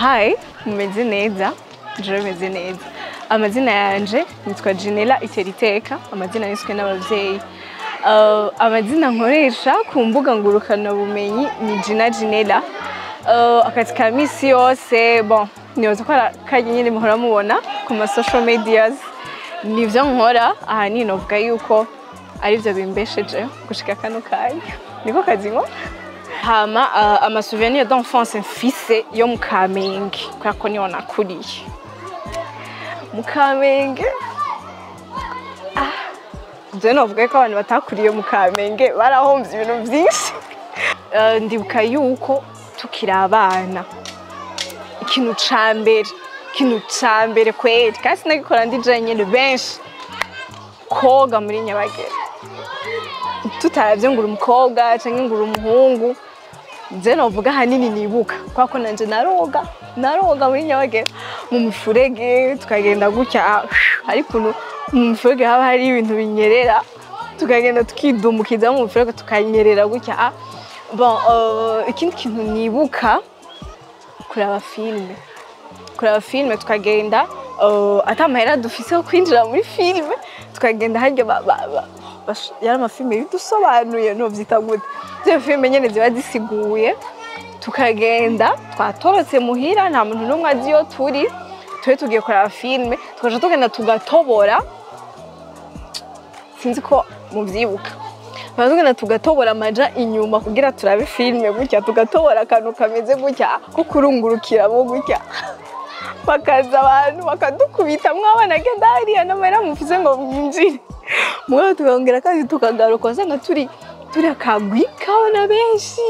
Hi, mumeze neza? Jewe meze neza. Amazina yanje nitwa Ginella Iteriteka, amazina niswe n'abavyeyi. Amazina nkoresha ku mbuga ngurukana bumenyi ni Gina Ginella. Akazi ka misi yose, bon, nibaza ko ari nyene muhora mubona ku ma social medias, nivyo nkora ahanini. Novuga yuko arivyo bimbesheje gushika kano kanya, niko kazi nkora. Hama ama souvenir d'enfance mfise yo mu Kamenge, kubera ko niho nakuriye mu Kamenge. Ah, je novuga ko abantu batakuriye mu Kamenge barahomvye ibintu vyinshi. Ndibuka yuko tukiri abana, ikintu ca mbere kweri, kandi sinagikora ndi jenyene, benshi, koga muri Nyabagere, tutaravye ngo uri umukobwa canke ngo uri umuhungu. Je novuga ahanini nibuka kubera ko nanje naroga muri Nyabagere mu mufurege, tukagenda gutya, ariko ukuntu mu mufurege haba hari ibintu binyerera, tukagenda tukidumbukiza mu mufurege, tukanyerera gutya. Ah, bon, ikindi kintu nibuka, kuraba filme, tukagenda ata mahera dufise yo kwinjira muri filme, tukagenda harya yari amafilme bidusobanuye, novyita gute, zio filme nyene ziba zisiguye, tukagenda twatorotse muhira, nta muntu n'umwe azi iyo turi, tube tugiye kuraba filme, tukaja tugenda tugatobora. Sinzi ko muvyibuka, tukaba tugenda tugatobora amaja inyuma kugira turabe filme gutya, tugatobora akantu kameze gutya ko kurungurukiramo gutya, bakaza abantu bakadukubita: "Mwabana, genda hariya, n'amahera mufise ngo mwinjire?" Mugabo tukongera kandi tukagaruka, usanga turi akagwi k'abana benshi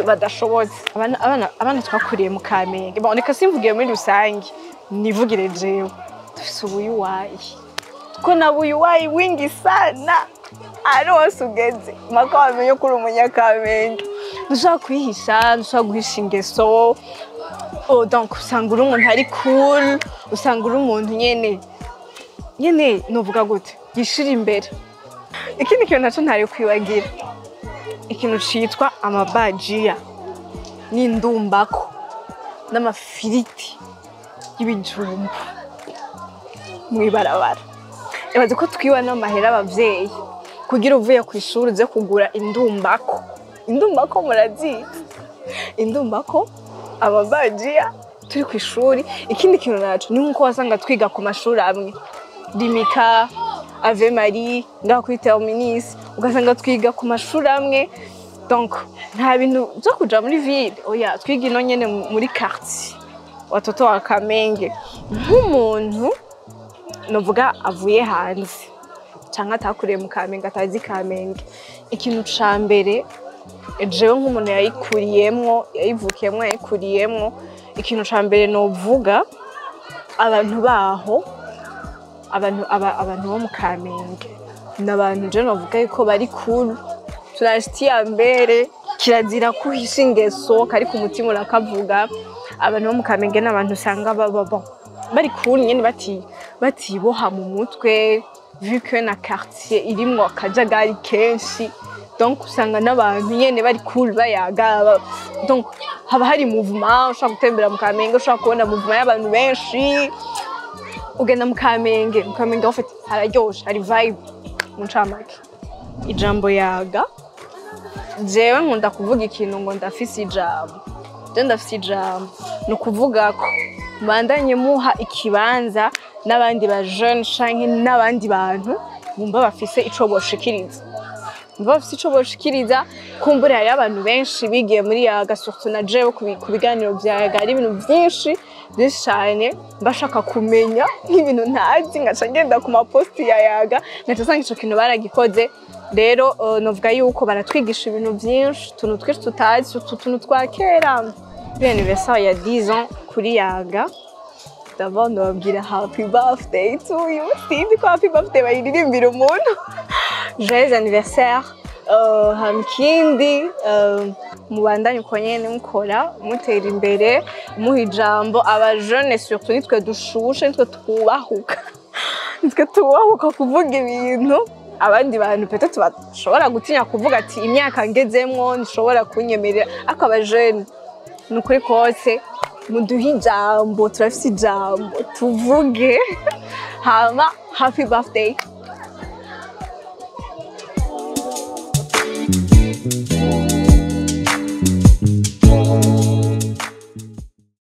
badashobotse. Abana twakuriye mu Kamenge, bon, reka simvugiye muri rusange, nivugire jewe, dufise ubuyuwayi, ko na buyuwayi wingi sana. Ahantu hose ugeze mpaka wamenye ko uri umunyakamenge. Ntushobora kwihisha, ntushobora guhisha ingeso. Oh, donc usanga uri umuntu ari cool, usanga uri umuntu nyene, novuga gute, yishira imbere. Ikindi kintu naco ntari kwibagira, ikintu citwa amabajiya n'indumbako n'amafiriti y'ibijumbu mw'ibarabara. Ibaze ko twiba n'amahera abavyeyi kugira uvuye ku ishuri uze kugura indumbako. Indumbako murazizi? Indumbako, amabajiya, turi ku ishuri. Ikindi kintu naco ni nkuko wasanga twiga ku mashuri amwe, Rimika, Ave Marie, ngaho kuri Terminus, ugasanga twiga ku mashuri amwe. Donc nta bintu byo kuja muri ville, oya, twiga ino nyene muri quartier. Watoto wa Kamenge, nk'umuntu novuga avuye hanze canke atakuriye mu Kamenge, atazi Kamenge, ikintu ca mbere, jewe nk'umuntu yayikuriyemwo, yayivukiyemwo, yayikuriyemwo, ikintu ca mbere novuga, abantu baho, abantu bo mu Kamenge ni abantu je novuga yuko bari cool, turashitia mbere. Kirazira kuhisha ingeso, kari ku mutima urakavuga. Abantu bo mu Kamenge ni abantu usanga baba, bon, bari cool nyene, batiboha mu mutwe, vu que na quartier irimwo akajagari kenshi. Donc usanga n'abantu nyene bari cool, bayaga, donc haba hari mouvement. Ushobora gutembera mu Kamenge, ushobora kubona mouvement y'abantu benshi. Ugenda mu Kamenge, mu Kamenge en fait hararyoshe, hari vibe. Mu ncamake, ijambo Yaga, jewe nkunda kuvuga ikintu ngo ndafise ijambo. Je ndafise ijambo, ni ukuvuga ko mbandanye muha ikibanza n'abandi ba jeune canke n'abandi bantu bumva bafise ico boshikiriza, bumva bafise ico boshikiriza. Kumbure hariyo abantu benshi bigiye muri Yaga, surtout na jewe ku biganiro vya Yaga, hari ibintu vyinshi vyinshi cane mbashaka kumenya, nk'ibintu ntazi, ngaca ngenda ku maposti ya Yaga, ngaca nsanga ico kintu baragikoze. Rero novuga yuko baratwigisha ibintu vyinshi, utuntu twinshi tutazi, utu tuntu twa kera. Kuri anniversaire ya 10 ans kuri Yaga, d'abord ndababwira happy birthday to you. Sinzi ko happy birthday bayiririmbira umuntu. Joyeux anniversaire. Hama ikindi, mubandanye uko nyene mukora, mutera imbere, muha ijambo aba jeune surtout. Nitwe dushushe, nitwe twubahuka, nitwe tubahuka kuvuga ibintu abandi bantu peut-être bashobora gutinya kuvuga, ati imyaka ngezemwo ntishobora kunyemerera. Ariko aba jeune, ni ukuri kose. Muduhe ijambo, turafise ijambo tuvuge. Hama happy birthday.